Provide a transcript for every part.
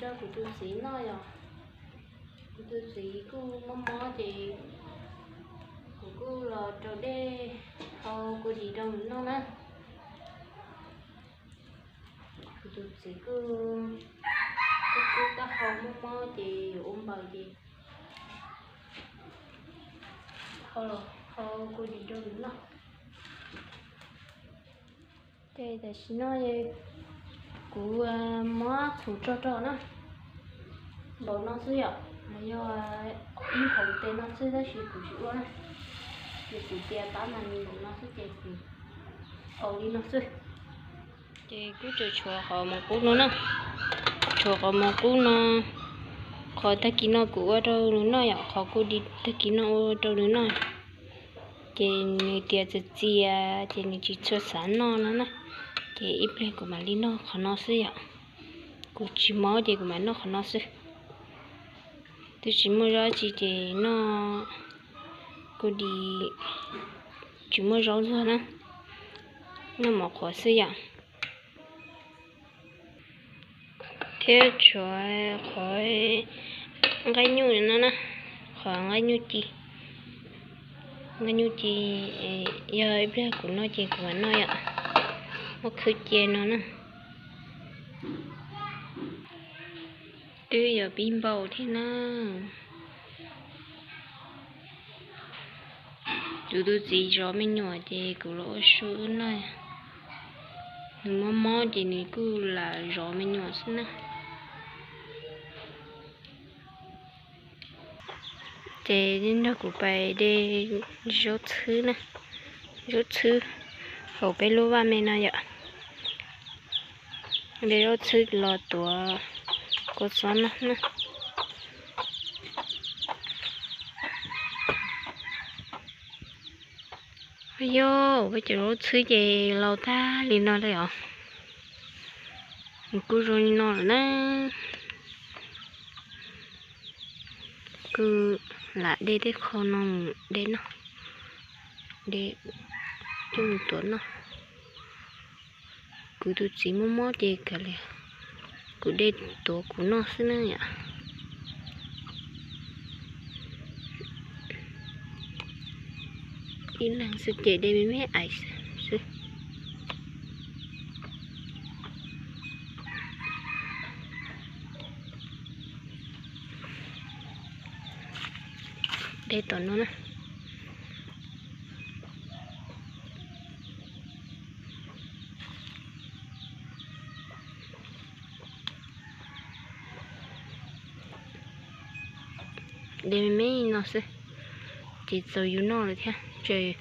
Rau kuv tus txiv noj yom. Kuv tus txiv kuj mob mob ces kuv kuj los rau dej hau kua dis rau nws noj na. Kuv tus txiv kuj, kuj kub taub hau mob mob ces yuav ua npaws ces hau, hau kua dis rau nws noj. Ces tam sim no kuv muab qhuv tso rau na, npaum no xwb yom, los yog ib hauv tes no xwb tab sis kuv tsis ua na, ces kuv tias tab mas nws npaum no xwb ces kuv ua li no xwb. Ces kuj tseem tshuav qhov mov qub no na, tshuav qhov mov qub no, qhov tag kis no kuv ua rau nws noj yom, qhov kua dis tag kis no ua rau nws noj. Ces nws tias txias txias ces nws tsis tshua xav noj no na, ces ib pliag kuv mam li noj qhov no xwb yom. Kuv tsis mob ces kuv mam noj qhov no xwb. Twb tsis muaj zaub tsi ces noj kua dis tsis muaj zaub ntxuag na, noj mov qhuav xwb yom. Thiab tshuav qhov nqaij nyuj no na, qhov nqaij nyuj ci, nqaij nyuj ci, yog ib pliag kuv noj ces kuv mam noj yom, muab khwb cia no na. Twb yuav pib npaum thiab na. Kuv tus txiv zov me nyuam ces kuv los ua su wb noj. Nws mob mob ces nws kuj lam zov me nyuam xwb na. Ces nrog kuv pais de zaub txhwb na, zaub txhwb hauv peb lub vaj me no yom. De zaub txhwb los tuav kua txob noj na. Yog peb cov zaub txhwb ces laus tag li no li os. Nws kuj zoo li no lawm na. Kuj lam de tej qho no mus de noj, de coj mus tuav noj. Kuv tus txiv mob mob ces kav liam, kuv de tuav kuv noj xwb na yom. Ib leeg xwb ces de me me ais xwb. De tom no na. De me me no xwb, ces txaus yus noj lawm thiab. Ces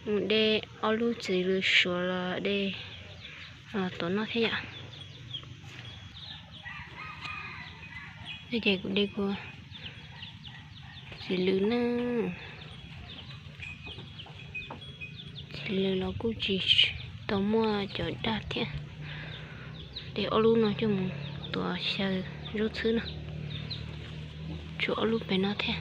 mus de ob lub txiv lws suav los de los tuav noj thiab yom. Ces kuv de kuv txiv lws na. Txiv lws los kuj tsis tau muaj cov daj thiab. De ob lub no coj mus tuav xyaw zaub txhwb no. Tshuav ob lub pem no thiab.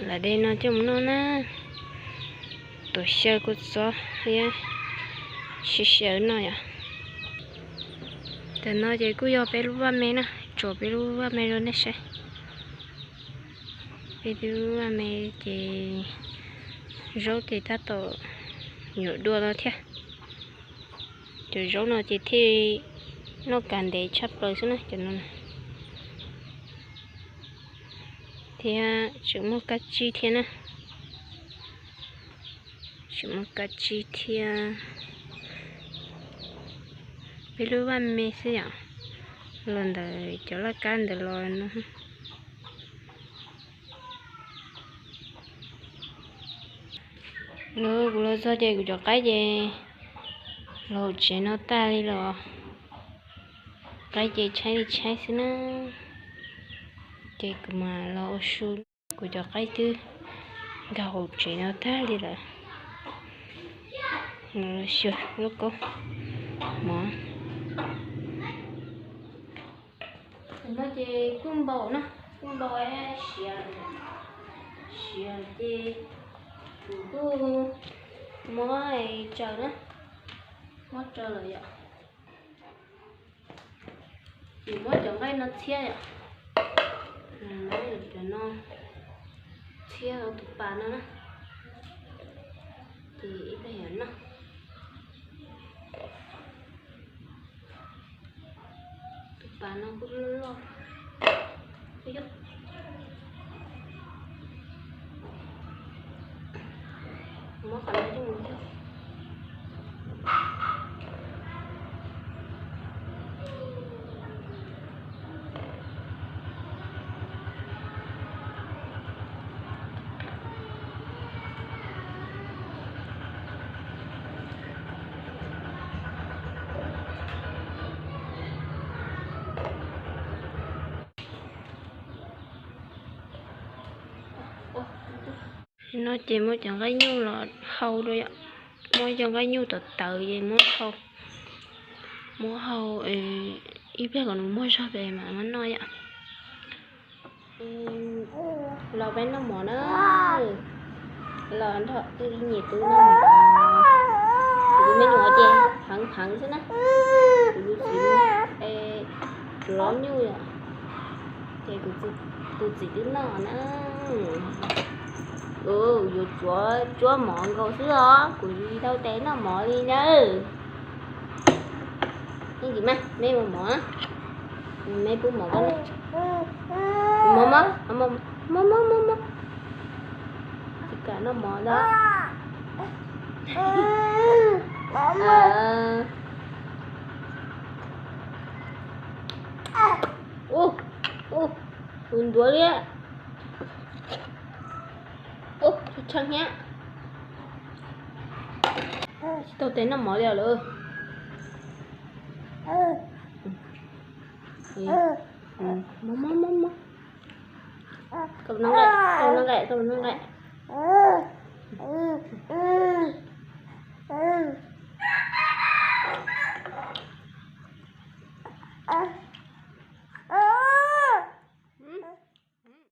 Lam de no coj mus noj na, tuav xyaw kua txob thiab xyaw xyaw noj yom. Tam no ces kuj yog peb lub vaj me na, tso peb lub vaj me rau nej saib. Peb lub vaj me ces zaub ces tab tom yuav dua no thiab. Cov zaub no ces thiaj noj kav ntev tshaj plaws xwb na cov no. Thiab tseem muaj kab tsib thiab na. Tseem muaj kab tsib thiab. Peb lub vaj me xwb yom, los ntawm cov laj kab ntawd los no. Los kuv los txog ces kuv cov qaib ces los hauv tsev no tag li los. Qaib ces tshaib li tshaib xwb na. Ces kuv mam los ua su. Kuv cov qaib twb nkag hauv tsev no tag li lawm. Xyuas lub kaub mov. No ces kuj npau na, kuj npau siav, siav ces kuv kuj muab tsaws na, muab tsaws lawm yom. Ces muab cov nqaij no txhiab yom, muab cov no txhiab tus pas no na, ces ib pliag yog noj. Tus pas no kuj loj loj. Muab qhov no coj mus thiab. No ces muab cov nqaij nyuj los hau dua yom. Muab cov nqaij nyuj tawv tawv ces muab hau, muab hau ib pliag kom nws muag zog pem mam muab noj yom. Los peb noj mov na. Los nrog ib niam tub noj mov. Kuv tus me nyuam ces pheev pheev xwb na. Kuv tus txiv, kuv los nyuj yom. Ces kuv tus txiv twb noj na. Yuav tsuav tsuab mov nkaus xwb os, kuv tsis tau tes noj mov li nawb. Yeej tsis mas, me mus mov, me pub mov koj na. Mov, mov, mov, mov, mov, mov, mov. Tsis kam noj mov ntag. Ub, ub, tus ntuav li. Ub, tshee thiab. Tsis tau tes noj mov li lawm. Mov, mov, mov, mov. Koj noj nqaij, koj noj nqaij, koj noj nqaij.